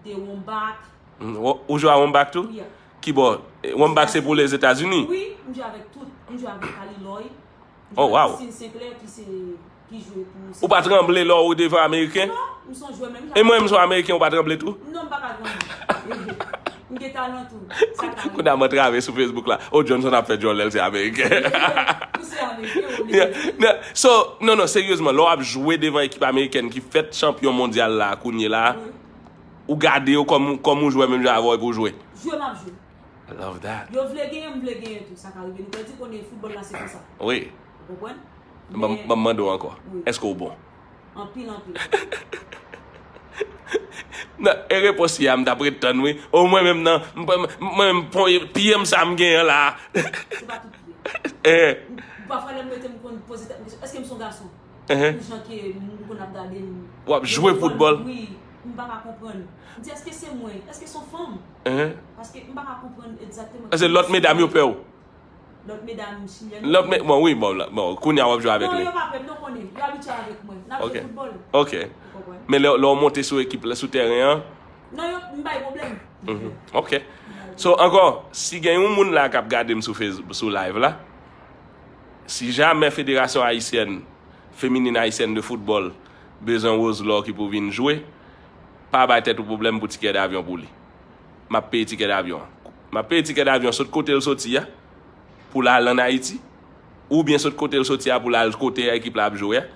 de Wambach. Mm, ou, ou jwe a Wambach tou? Wi. Kibò? Wambach se pou Lèzetazini? Wi, m jwe avèk tout. M jwe avèk Kaliloy. M Oh, jwe wow. Avèk Christine Sinclair ki se ki jwe pou Ou pa tranble lè ou devan Ameriken? Non, m se yon jwè menm. E mwen, m se yon Ameriken, ou pa tranble tou? Non, m pa ka tranble. M gen talan tou. Sa ka Kounye a m antrave sou Facebook la. Oh, Johnson ap fè djòlè l, se Ameriken. Ou se Ameriken, ou Yeah, yeah. So, non, non, seryezman, lè w ap jwe devan ekip amerikèn ki fèt chanpyon mondyal la, kounye la, ou gade yo kòm, kòm yon jwè menm jan avè w epi w jwe. Jwe m ap jwe. I love that. Yo vle genyen, m vle genyen tou. Sa ka rive. Nou pèdi konnen foutbòl la se konsa. Wi. Ou konprann? Ban m- Men ban m mande w ankò. Wi. Èske w bon? Anpil, anpil. Nan, e repons li a, m t ap ret tann, wi. O mwen menm nan, m, m, mwen menm, pye m sa m genyen la. Se pa tout pye. Eh, Pafwa lè m rete m konn poze tèt mwen kesyon, èske m se yon gason? eh, Pou jan ke m konn ap gade m. W ap jwe foutbòl? Wi, m pa ka konprann. M di, èske se mwen? Èske se yon fanm? eh. Paske m pa ka konprann egzakteman. Paske lòt medam yo pè w. Lòt medam chilyèn. Lòt me, bon, wi, bon, la- bon, kounye a w ap jwe avèk Non, li. Yo pa pè m, yo konnen. Yo abitye avèk mwen. N ap Ok. Jwe foutbòl. Ok. Ou konprann? Men lè, lè w monte sou ekip la, sou teren an. Non, yo, m bay pwoblèm. Mhm. Ok. So, ankò, si gen yon moun la k ap gade m sou Facebook, sou live la, Si jamè Federasyon Ayisyèn, Feminin Ayisyèn de Foutbòl bezwen Rose Laure ki pou vin jwe, pa bay tèt ou pwoblèm pou tikè davyon pou li. M ap peye tikè davyon an. M ap peye tikè davyon sot kote l soti a, pou l al ann Ayiti, oubyen sot kote l soti a pou l al kote ekip la ap jwe a,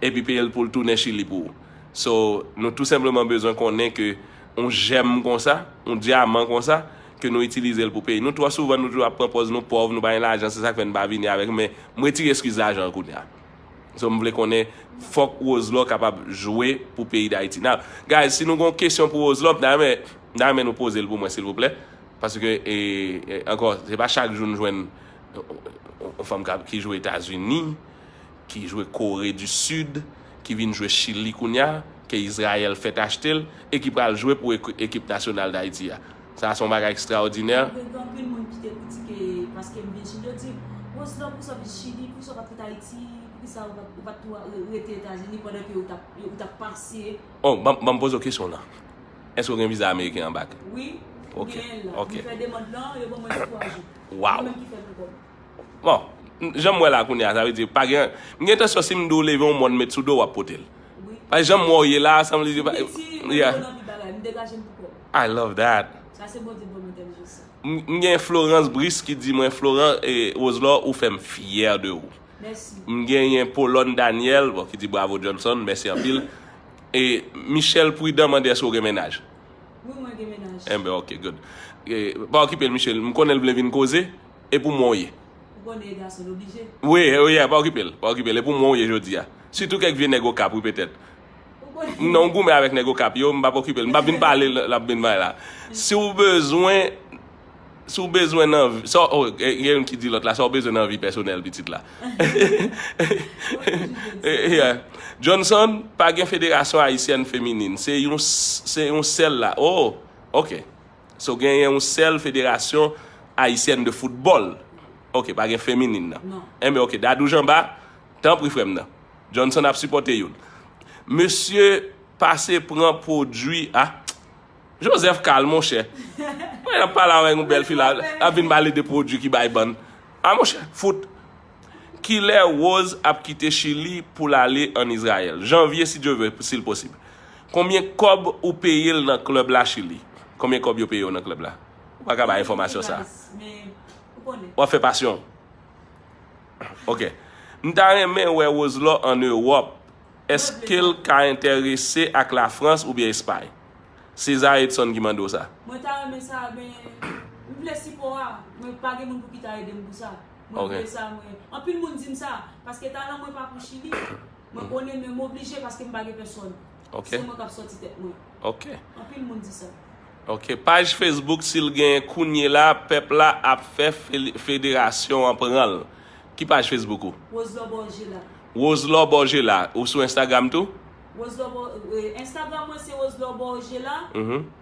epi peye l pou l tounen Chili pou ou. So, nou tou senpleman bezwen konnen ke yon jèm konsa, yon dyaman konsa, ke nou itilize l pou peyi nou. Twò souvan, nou toujou ap pran pòz nou pòv, nou pa gen lajan, se sa k fè n pa vini avèk, men m retire eskiz lajan an kounye a. So, m vle konnen, fòk Rose Laure kapab jwe pou peyi Dayiti. Now, guys, si nou gen yon kesyon pou Rose Laure, m ta renmen, m ta renmen nou poze l pou mwen, silvouplè. Paske, e, e, ankò, se pa chak jou n jwenn yon, yon, yon fanm k ap, ki jwe Etazini, ki jwe Kore di Sid, ki vin jwe Chili kounye a, ke Izrayèl fèt achte l, e ki pral jwe pou ek-, ekip nasyonal Dayiti a. Sa a se yon bagay ekstraòdinè. Gen anpil moun ki te kritike paske m vin Chili, yo di, Rose Laure, poukisa w vin Chili, poukisa w pa t ret Ayiti, poukisa w pa t, ou pa t tou re-, rete Etazini pandan ke ou t ap, ou t ap pase. Oh, ban, ban m poze w kesyon w lan. Èske w gen viza ameriken an bak? Wi, m genyen l la. Ok, ok. M fè demann lan, yo ban mwen sou twa jou. Wow. Mwen menm ki fè l pou kò m. Bon, m, jan m wè la kounye a, sa vle di, pa gen, m gen entansyon si m di w leve yon mòn met sou do w, w ap pote l. Wi. Pa jan m wè w ye la, sa vle di, pa, yeah. M piti, mwen nan vi bagay, m degaje m pou kò m. I love that. Sa se Bondye ban mwen tèm jis. M, m gen Florence Brice ki di mwen, Florent, e, Rose Laure, ou fè m fyè de ou. Mèsi. M genyen Polonne Daniel, bon, ki di bravo Johnson, mèsi anpil. E Michel Prudent mande èske w gen mennaj? Wi, mwen gen mennaj. Enben, ok, good. E, pa okipe l, Michel. M konnen l vle vin koze, e pou mwen w ye. Ou konnen e gason, l oblije. Wi, wi, yeah, pa okipe l, pa okipe l. E pou mwen w ye jodi a. Sitou kèk vye nèg Okap, wi, petèt. Ou konnen. Non, m goumen avèk nèg Okap yo, m p ap okipe l. M p ap vin pale l, l ap vin bay la. Si w bezwen, si w bezwen nan vi, sa, oh, gen, gen youn ki di lòt la, sa w bezwen nan vi pèsonèl pitit la. Yeah. Johnson, pa gen federasyon ayisyèn feminin. Se yon s-, se yon sèl la. Oh, ok. So, genyen yon sèl federasyon ayisyèn de foutbòl. Ok, pa gen feminin nan. Non. Enben, ok, Dadou Janba, tanpri frè m nan. Johnson ap sipòte youn. Mesye, pase pran pwodui, ah, Joseph Carl, monchè. Mwen ap pale avèk yon bèl fi la, l ap vin pale de pwodui ki bay bann. Ah, monchè, fout. Kilè Rose ap kite Chili pou l ale ann Izrayèl? Janvye, si Dye vle, si l posib. Konbyen kòb ou peye l nan klèb la Chili? Konbyen kòb yo peye w nan klèb la? Ou pa ka bay enfòmasyon sa. Men, ou konnen. W ap fè pasyon. Ok. M ta renmen wè Rose Laure ann Ewòp. Èske l ka enterese ak Lafrans oubyen Espay? César Edson ki mande w sa. Mwen ta renmen sa, men m vle sipò a. Mwen pa gen moun pou ki ta ede m pou sa. Mwen vle sa, mwen. Anpil moun di m sa, paske talan mwen pa pou Chili. Mwen konnen, men m oblije paske m pa gen pèsòn. Ok. Se mwen k ap sòti tèt mwen. Ok. Anpil moun di sa. Ok. Paj Facebook, si l genyen kounye la, pèp la ap fè fel-, federasyon an pran l. Ki paj Facebook ou? Roselor Borgela. Roselor Borgela. Ou sou Instagram tou? Roselor Bor-, eh, Instagram mwen se Roselor Borgela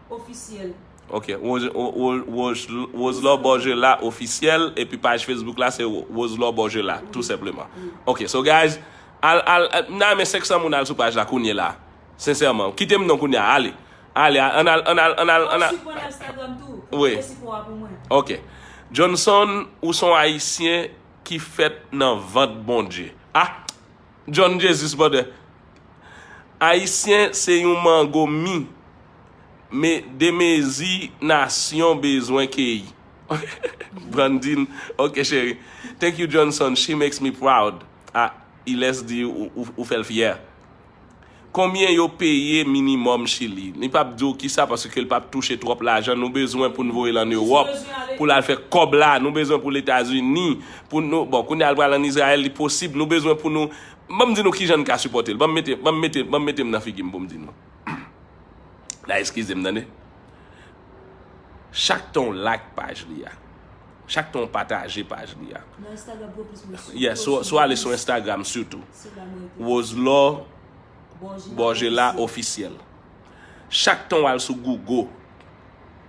Ofisyèl. Ok. Rose-, Ro-, Ro-, Rose-, Roselor Borgela Ofisyèl, epi paj Facebook la se Ro-, Roselor Borgela, tou senpleman. Ok, so guys, al, al, al, m ta renmen senk san moun al sou paj la kounye la. Sensèman. Kite m non kounye a, ale. Ale, ann al, ann al, ann al, ann al. Ou swiv mwen nan Instagram tou, pou fè sipò a pou mwen. Ok. Johnson, ou se yon Ayisyen ki fèt nan vant Bondye. Ah! John Jesus, brother. Ayisyen se yon mango mi, me demezi nasyon bezwen keyi. Brandine, ok, cheri. Thank you, Johnson. She makes me proud. Ah, Iles di ou, ou, ou fè l fyè. Konbyen yo peye minimòm Chili? Li p ap di w kisa, paske l p ap touche twòp lajan. Nou bezwen pou n voye l ann Ewòp, pou l al fè kòb la. Nou bezwen pou Letazini, pou nou, bon, kounye a l pral ann Izrayèl, li posib. Nou bezwen pou nou, ban m di nou kijan n ka sipòte l. Ban m mete, ban m mete, ban m mete m nan figi m pou m di nou. La, eskize m, tande. Chak tan w like paj li a, chak tan w pataje paj li a. Nan Instagram pou plis moun swiv. Yeah, so, so ale sou Instagram sitou. Se la mwen te. Roselor Borgela Ofisyèl. Chak tan w al sou Google,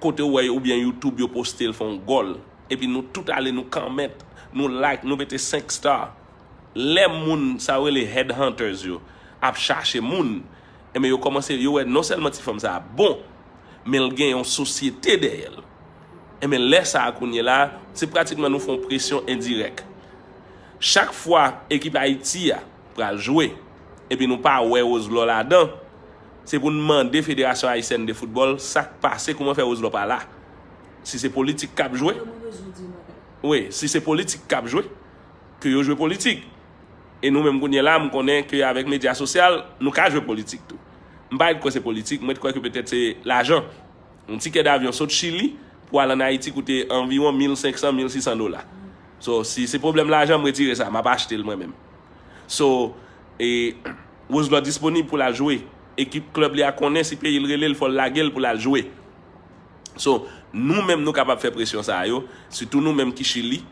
kote w wè oubyen YouTube yo poste l fè yon gòl. Epi nou tout ale, nou comment, nou like, nou mete senk star. Lè moun, sa yo rele headhunters yo, ap chache moun, enben yo kòmanse, yo wè non sèlman ti fanm sa a bon, men l gen yon sosyete dèyè l. Enben lè sa a kounye la, se pratikman nou fè yon presyon endirèk. Chak fwa ekip Ayiti a pral jwe, epi nou pa wè Roselot ladan, se pou n mande Federasyon Ayisyèn de Foutbòl sa k pase, kouman fè Roselot pa la. Si se politik k ap jwe, wi, si se politik k ap jwe, ke yo jwe politik. E nou menm kounye la, m konnen ke avèk medya sosyal, nou ka jwe politik tou. M pa ret kwè se politik, mwen ret kwè ke petèt se lajan. Yon tikè davyon sot Chili pou al ann Ayiti koute anviwon mil senk san, mil sis san dola. So, si se pwoblèm lajan, m retire sa, m ap achte l mwen menm. So, e, Roselot disponib pou l al jwe. Ekip klèb li a konnen si peyi l rele l, fò l lage l pou l al jwe. So, nou menm nou kapab fè presyon sa yo, sitou nou menm ki Chili,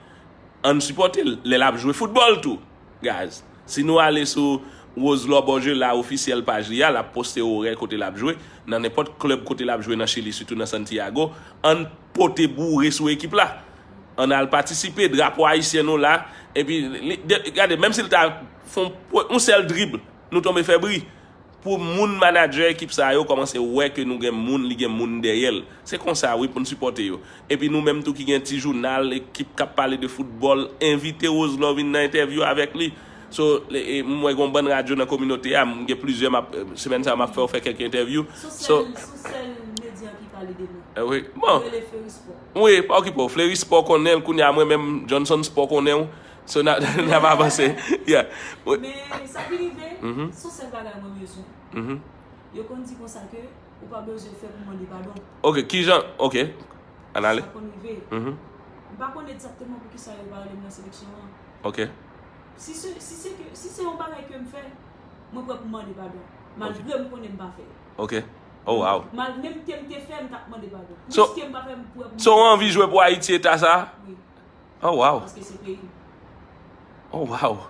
ann sipòte l lè l ap jwe foutbòl tou, guys. Si nou ale sou Roselot Borgelin ofisyèl paj li a, l ap poste orè kote l ap jwe, nan nenpòt klèb kote l ap jwe nan Chili, sitou nan Santiago, ann pote boure sou ekip la. Ann al patisipe, drapo ayisyen nou la, epi, li, de, gade, menm si l ta fè yon, yon sèl drib, nou tonbe fè bri. Pou moun manadjè ekip sa yo kòmanse wè ke nou gen moun, li gen moun dèyè l. Se konsa wi pou n sipòte yo. Epi nou menm tou ki gen ti jounal, ekip k ap pale de foutbòl, envite Roselot vin nan entèvyou avèk li. So, e, e, m wè gen yon bann radyo nan kominote a, m gen plizyè m ap, e, semèn sa a m ap fè yo fè kèk entèvyou. Se yon sèl, se yon sèl medya ki pale de nou. E, wi. Bon. Yo rele Fleury Sport. Wi, pa okipe w. Fleury Sport konnen l, kounye a mwen menm, Johnson Sport konnen w. So, n a, n ap avanse. Yeah. Wi. Men sa ki rive, se yon sèl bagay mwen bezwen. Yo konn di konsa ke ou pa bezwen fè pou mande padon. Ok, kijan, ok. Ann ale. Sa konn rive. M pa konn egzakteman poukisa yo pa rele m nan seleksyon an. Ok. Si se, si se ke, si se yon bagay ke m fè, mwen prè pou mande padon. Malgre m konnen m pa fè. Ok. Oh, wow. Mal, menm ke m te fè, m t ap mande padon. So, plis ke m pa fè, m prè pou mande padon. So, w anvi jwe pou Ayiti eta sa? Wi. Oh, wow. Paske se peyi m. Oh, wow.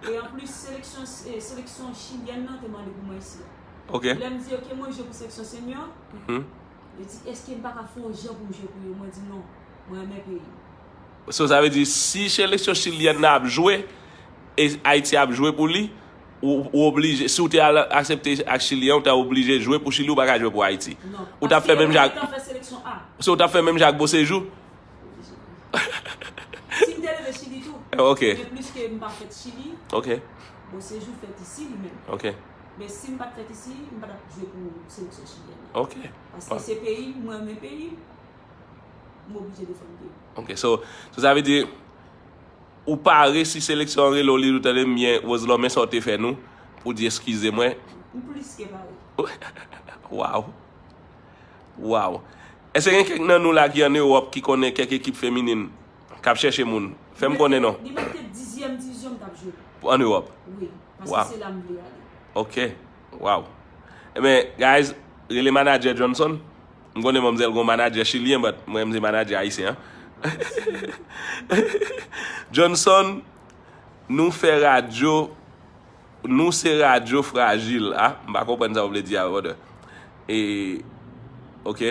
E anplis, seleksyon, e, seleksyon chilyèn nan te mande pou mwen isi a. Ok. Lè m di, ok, mwen jwe pou seleksyon senior, yo di, èske m pa ka fè yon jan pou m jwe pou yo? Mwen di, non, mwen renmen peyi m. So, sa vle di, si seleksyon chilyèn nan ap jwe, e Ayiti ap jwe pou li, ou, ou oblije, si w te al aksepte ak Chili an, ou ta oblije jwe pou Chili, ou pa ka jwe pou Ayiti. Non, ou t ap fè menm jan ak, paske m t ap fè seleksyon A. So, ou t ap fè menm jan ak Beauséjour? Si m te leve Chili tou. Eh, ok. Men plis ke m pa fèt Chili. Ok. Bon, Beauséjour fèt isi li menm. Ok. Men si m pa t fèt isi, m pa t ap jwe pou seleksyon chilyèn nan. Ok. Paske se peyi m, mwen renmen peyi m, m oblije defann peyi m. Ok, so, so sa vle di, ou pare si seleksyon an rele w, li di w, tande m byen, Roselot, men sa w te fè nou, pou di eskize mwen. M plis ke pare. Wow. Wow. Èske gen kèk nan nou la ki ann Ewòp ki konnen kèk ekip feminin k ap chèche moun? Fè m konnen non. Li mete dizyèm divizyon m t ap jwe. Ann Ewòp? Wi, paske se la m vle ale. Ok. Wow. Ebyen, guys, rele manadjè Johnson. M konnen manmzèl gon manadjè chilyen, but mwen, m se manadjè ayisyen an. Johnson, nou fè radyo Nou se radyo frajil. Ah, m pa konprann sa w vle di a, brother. E, ok.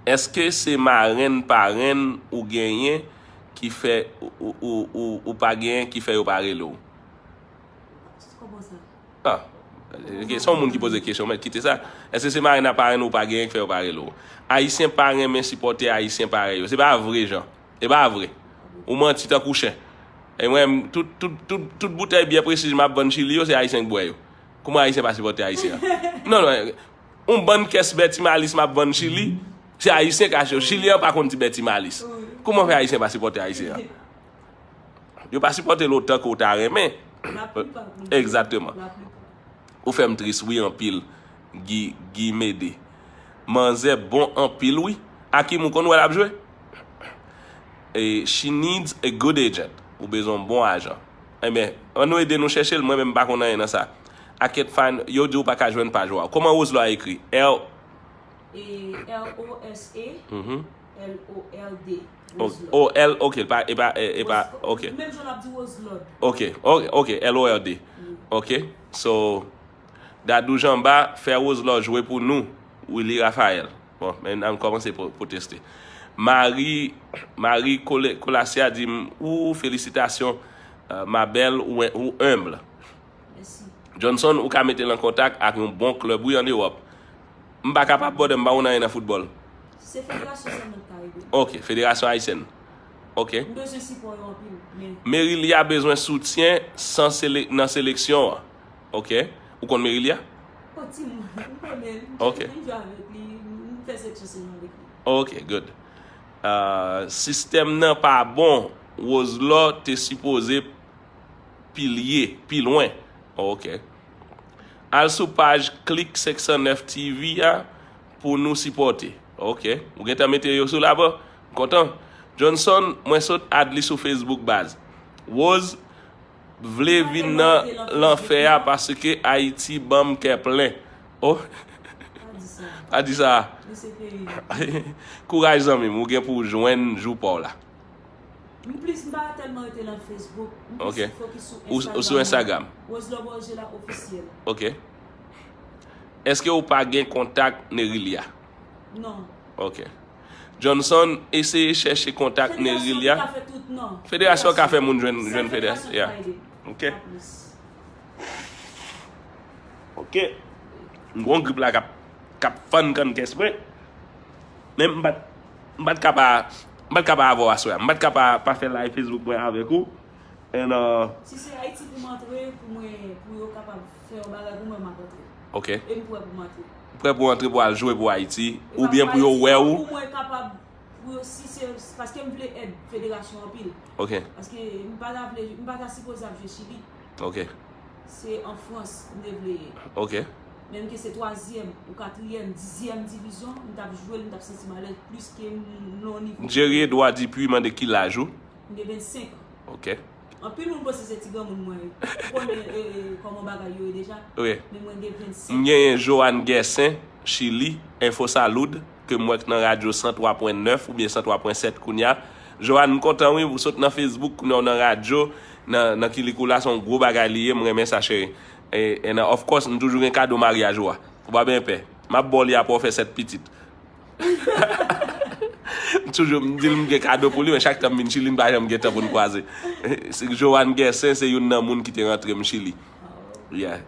Èske se marenn, parenn ou genyen ki fè ou, ou, ou, ou, ou pa genyen ki fè yo pa rele w? Kòman sa? Ah, ok, se yon moun ki poze kesyon, men kite sa. Èske se marenn ak parenn ou pa genyen ki fè yo pa rele w? Ayisyen pa renmen sipòte Ayisyen parèy yo. Se pa vre, Jan. E pa vre. Ou manti tankou chen. E mwen, tout, tout, tout, tout boutèy byè Prestige m ap vann Chili yo, se Ayisyen k bwè yo. Kouman Ayisyen pa sipòte Ayisyen an? Non, non, yon bann kès Bertimalis m ap vann Chili, se Ayisyen k achte yo. Chili an pa konn ti Bertimalis. Kouman fè Ayisyen pa sipòte Ayisyen an? Yo pa sipòte l otan ke w ta renmen. Egzakteman. Ou fè m tris wi anpil, Guy, Guy Médé. Manzè bon anpil wi. Akim, ou konn wè l ap jwe? E, she needs a good agent. Ou bezwen yon bon ajan. Ebyen, ann nou ede nou chèche l, mwen menm m pa konn anyen nan sa. I can't find, yo di w pa ka jwenn paj ou a. Kòman Roselord ekri? L E, L O S E, L O L D. O, L, ok, l pa, e pa, e, e pa, ok. Menm jan l ap di Roselord. Ok, ok, ok, L O L D. Ok, so, Dadou Janba fè Roselord jwe pou nou, Willy Raphaël. Bon, men n a kòmanse pwoteste. Marie, Marie Cole-, Colacia di m, ou, felisitasyon, euh, ma belle, ou, ou enb. Mèsi. Johnson, ou ka mete l an kontak ak yon bon klèb, wi, ann Ewòp. M pa kapab, brother, m pa konn anyen nan foutbòl. Se federasyon sèlman ki ka ede. Ok, federasyon ayisyèn. Ok. M bezwen sipò yo anpil, men Merilia bezwen soutyen san sele- nan seleksyon an. Ok. Ou konn Merilia? O timoun, m konnen l. Ok. M jwe avèk li, m fè seleksyon senior avèk li. Ok, good. Uh, sistèm nan pa bon. Roselor te sipoze pilye, pi lwen. Ok. Al sou paj Klik senk san nèf T V a pou nou sipòte. Ok. Ou gentan mete yo sou la, bro? M kontan. Johnson, mwen sot add li sou Facebook, baz. Rose vle vin nan lanfè a paske Ayiti ban m kè plen. Oh, pa di sa. Kouraj, zanmi m, ou gen pou w jwenn jou pa w la. M plis, m pa tèlman rete nan Facebook. M plis fokis sou Instagram. Ou sou Instagram? Roselor Borgela ofisyèl. Ok. Èske ou pa gen kontak Nerilia? Non. Ok. Johnson, eseye chèche kontak Nerilia. Federasyon ka fè moun jwenn, jwenn federasyon. Ok. Ok. M gon grip la k ap, k ap fann kann kès mwen. Men m pa t, m pa t ka pa, m pa t ka pa avè w aswè a. M pa t ka pa, pa fè live Facebook mwen avèk ou. And, uh, si se Ayiti pou m antre, pou mwen, pou yo kapab fè yon bagay pou mwen, m ap antre. Ok. E m prè pou m antre. Ou prè pou antre pou al jwe pou Ayiti, oubyen pou yo wè ou? Pou mwen kapab, pou yo, si se, paske m vle èd federasyon anpil. Ok. Paske m pa ta vle, m pa ta sipoze ap jwe Chili. Ok. Se an Frans m te vle ye. Ok. Menm ke se twazyèm ou katriyèm, dizyèm divizyon, m t ap jwe l, m t ap santi m alèz plis ke m nan yon nivo. Jerry Edouard Dupuis mande ki laj ou? M gen vennsenk an. Ok. Anpil moun panse se ti granmoun mwen ye. Ou konnen, e, e, kòman bagay yo ye deja? Wi. Men mwen gen vennsenk. M genyen Johan Guercin, Chili, Info Salud, ke m wè k nan radyo san twa pwen nèf oubyen san twa pwen sèt kounya. Johan, m kontan wi, ou sot nan Facebook, kounya w nan radyo, nan, nan Kilik ou la, se yon gwo bagay li ye, m renmen sa, cheri. E, and, uh, of course, m toujou gen kado maryaj ou a. Ou pa byen pè. M ap ba w li apre w fè sèt pitit. M toujou, m di l m gen kado pou li, men chak tan m vin Chili, n pa janm gen tan pou n kwaze. Se Johan Guercin, se youn nan moun ki te rantre m Chili. Yeah.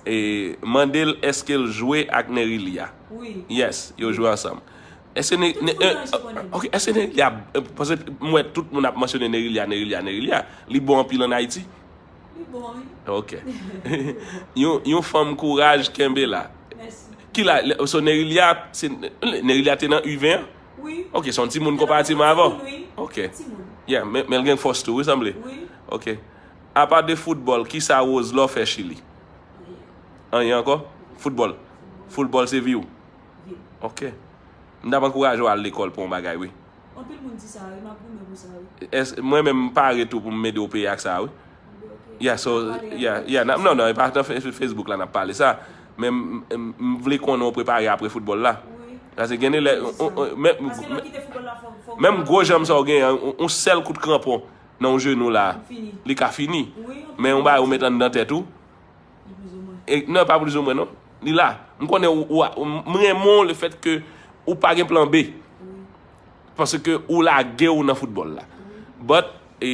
E mande l èske l jwe ak Nerilia. Wi. Yes, yo jwe ansanm. Èske Ne-, Ne-, eh, ok, èske Nerilia, eh, paske m wè tout moun ap mansyone Nerilia, Nerilia, Nerilia. Li bon anpil ann Ayiti? Li bon, wi. Ok. Yon, yon fanm kouraj, kenbe la. Mèsi. Ki la, le- so Nerilia, se, Nerilia te nan U ven an? Wi. Ok, se yon timoun konparativman avè w? Wi. Ok. Timoun. Yeah, men, men l gen fòs tou, wi, sanble. Wi. Ok. Apa de foutbòl, kisa Roselor fè Chili? Anyen. Anyen ankò? Foutbòl. Foutbòl se vi w? Vi m. Ok. M t ap ankouraje w al lekòl pou yon bagay, wi. Anpil moun di sa, wi, m ap goumen pou sa, wi. Èske, mwen menm, m pare tou pou m ede w peye ak sa, wi. Ok. Yeah, so, yeah, yeah, n ap, non, non, e pa nan Fe- Facebook la n ap pale sa. Men m, m, m vle konnen w prepare apre foutbòl la. Wi. Paske gen de lè, menm gwo janm sa w genyen, yon, yon sèl kout kranpon nan yon jenou la, li ka fini. Wi, men yon bagay ou met anndan tèt ou, li plizoumwen. E, non, pa plizoumwen, non. Li la. M konnen ou, ou, ou, m renmen w lefèt ke ou pa gen plan B. Wi. Paske ou lage w nan foutbòl la. Wi. But, e,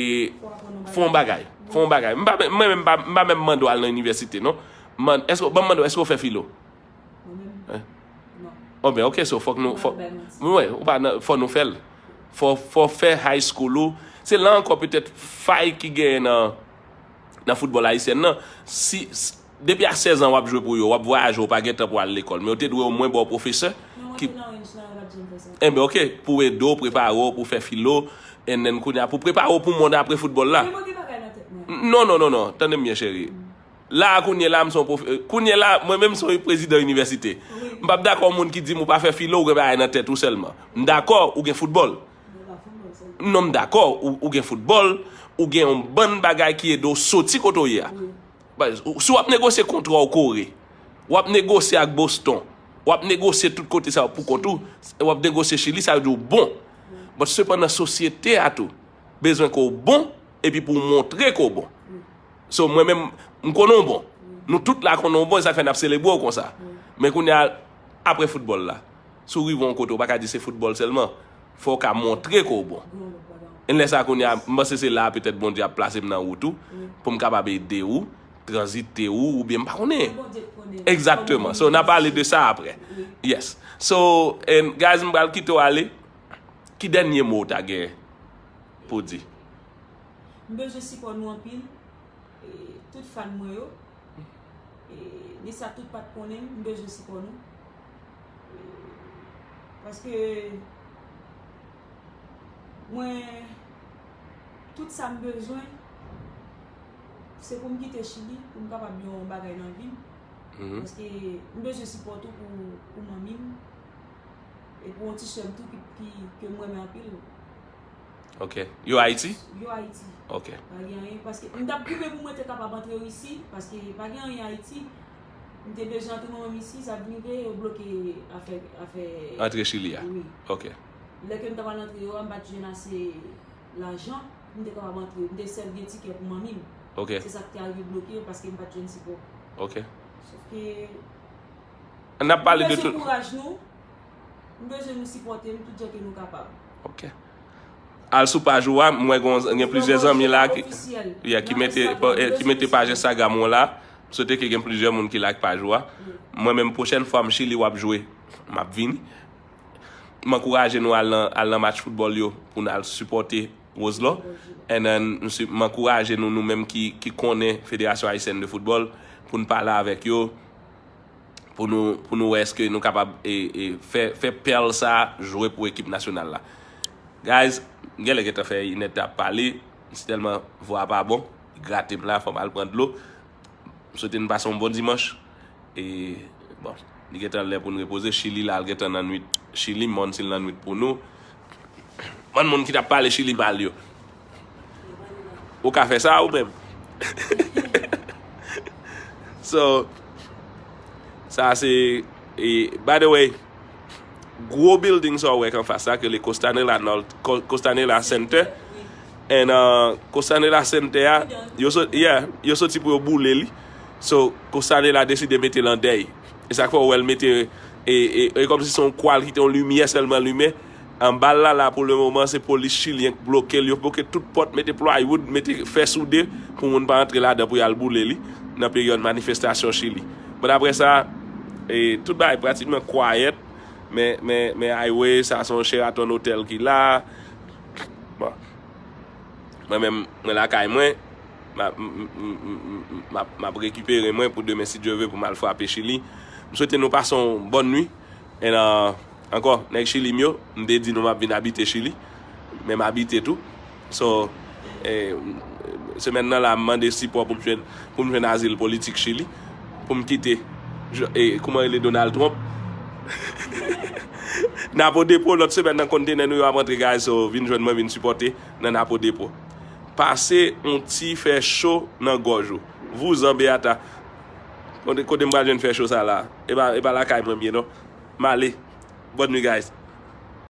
fò w aprann yon bagay. Fò w aprann yon bagay. Fò w aprann yon bagay. M pa, mwen menm, m pa, m pa menm mande w al nan inivèsite, non. Man, èske, ban m mande w, èske w fè filo? Mwen menm? Hein? Non. Oh, ben, ok, so, fòk nou, fò, mwen, ou pa nan, fò nou fè l. Fò, fò fè high school ou. Se la ankò, petèt, fay ki genyen nan, nan foutbòl ayisyèn nan. Si, s- depi a sèz an w ap jwe pou yo, w ap vwayaje, w pa gen tan pou al lekòl. Men yo te dwe omwen ba w pwofesè ki, enben, ok, pou ede w, prepare w, pou fè filo, and then, kounye a, pou prepare w pou mond apre foutbòl la. Non, non, non, non. Tande m byen, cheri. La a, kounye la, m se yon pwof- eh, kounye la, mwen menm, m se yon prezidan inivèsite. M p ap dakò moun ki di m ou pa fè filo, ou gen bagay nan tèt ou sèlman. M dakò, ou gen foutbòl. Non, m dakò, ou, ou gen foutbòl, ou gen yon bann bagay ki ede w soti kote w ye a. Ba, si w ap negosye kontra w Kore, w ap negosye ak Boston, w ap negosye tout kote sa yo pou kont ou, w ap negosye Chili, sa vle di w bon. But sepandan, sosyete a tou bezwen ke w bon, epi pou w montre ke w bon. So, mwen menm, m konnen w bon. Nou tout la konnen w bon, e sa k fè n ap selebre w konsa. Men kounye a, apre foutbòl la, si w rive yon kote, w pa ka di se foutbòl sèlman. Fò w ka montre ke w bon. E lè sa a, kounye a, m panse se la a petèt Bondye ap plase m nan wout ou, pou m kapab ede ou, tranzite ou, oubyen m pa konnen. Egzakteman. So, n a pale de sa apre. Yes. So, and guys, m pral kite w ale. Ki dènye mo w ta genyen? pou di. M bezwen sipò nou anpil. E, tout fan mwen yo. E, ni sa tout pa t konnen m, m bezwen sipò nou. E, paske mwen, tout sa m bezwen, se pou m kite Chili, pou m kapab yon bagay nan vi m. Paske m bezwen sipò tou pou, pou manmi m. E pou yon ti sè m tou ki, ki, ke m renmen anpil. Ok. Yo Ayiti? Yo Ayiti. Ok. Pa gen anyen. Paske m t ap koupe pou mwen te kapab antre isi. Paske pa gen anyen Ayiti. M te bezwen antre mwen menm isi. Sa vin rive, yo bloke afè, afè. Antre Chili a? Wi. Ok. Lè ke m t ap al antre yo a, m pa t jwenn ase lajan pou m te kapab antre. M te sèl gen tikè pou manmi m. Ok. Se sa k te arive bloke yo paske m pa t jwenn sipò. Ok. Sof ke N ap pale de bezwen tout. Kouraj nou. M bezwen nou sipòte m tout jan ke nou kapab. Ok. Al sou paj ou a, m wè gon, gen plizyè zanmi la ki, yeah, ki mete, ki mete paj Instagram ou la. M swete ke gen plizyè moun ki like paj ou a. Mwen menm, pwochèn fwa m Chili w ap jwe, m ap vini. M ankouraje nou al nan, al nan match foutbòl yo pou n al sipòte Rose la. And then, m si- m ankouraje nou, nou menm ki, ki konnen Federasyon Ayisyèn de Foutbòl, pou n pale avèk yo, pou nou, pou nou wè èske nou kapab e, e, fè, fè pèl sa jwe pou ekip nasyonal la. Guys, m genlè gentan fè inèdtan ap pale, m si tèlman vwa pa bon, li grate m la, fò m al pran dlo. M swete n pase yon bon dimanch. E, bon, li gentan lè pou n repoze. Chili la, l gentan nan nwit. Chili, mòn si l nan nwit pou nou. Bann moun ki t ap pale Chili mal yo. Ou ka fè sa ou menm. So, sa se, e, by the way, gwo building sa w wè k anfas la, ke le Costanera North, Co- Costanera Center. And uh, Costanera Center a, yo sot, yeah, yo soti pou yo boule li. So, Costanera deside mete l an dèy. E sa k fè w wè l mete, e, e, e kòmsi se yon kwa l kite yon limyè sèlman limen. Anba l la, la, pou le moman, se polis chilyen k bloke l. Yo bloke tout pòt, mete plywood, mete fè soude pou moun pa antre ladan pou y al boule li nan peryòd manifestasyon Chili. Bon, apre sa, e, tout bagay pratikman kwayèt, men, men, men highway, sa se yon Sheraton Hotel ki la. Bon. Mwen menm, mwen lakay mwen, m ap, m, m, m, m, m ap, m ap rekipere mwen pou demen, si Dye vle, pou m al frape Chili. M swete nou pase yon bòn nwi. And, uh, ankò, nèg Chili m yo, m te di nou m ap vin abite Chili, men m abite tou. So, eh, semèn nan la, m mande sipò pou m jwenn, pou m jwenn azil politik Chili, pou m kite, je- eh, kouman rele, Donald Trump. Napo Depo, lòt semèn nan, kontenè nou yo ap antre, guys, so vin jwenn mwen, vin sipòte nan Napo Depo. Pase yon ti fè cho nan gòj ou. Vouzan Beata. Kote, kote m pral jwenn fè cho sa la? E pa, e pa lakay mwen m ye, non. M ale. Bonne nuit, guys.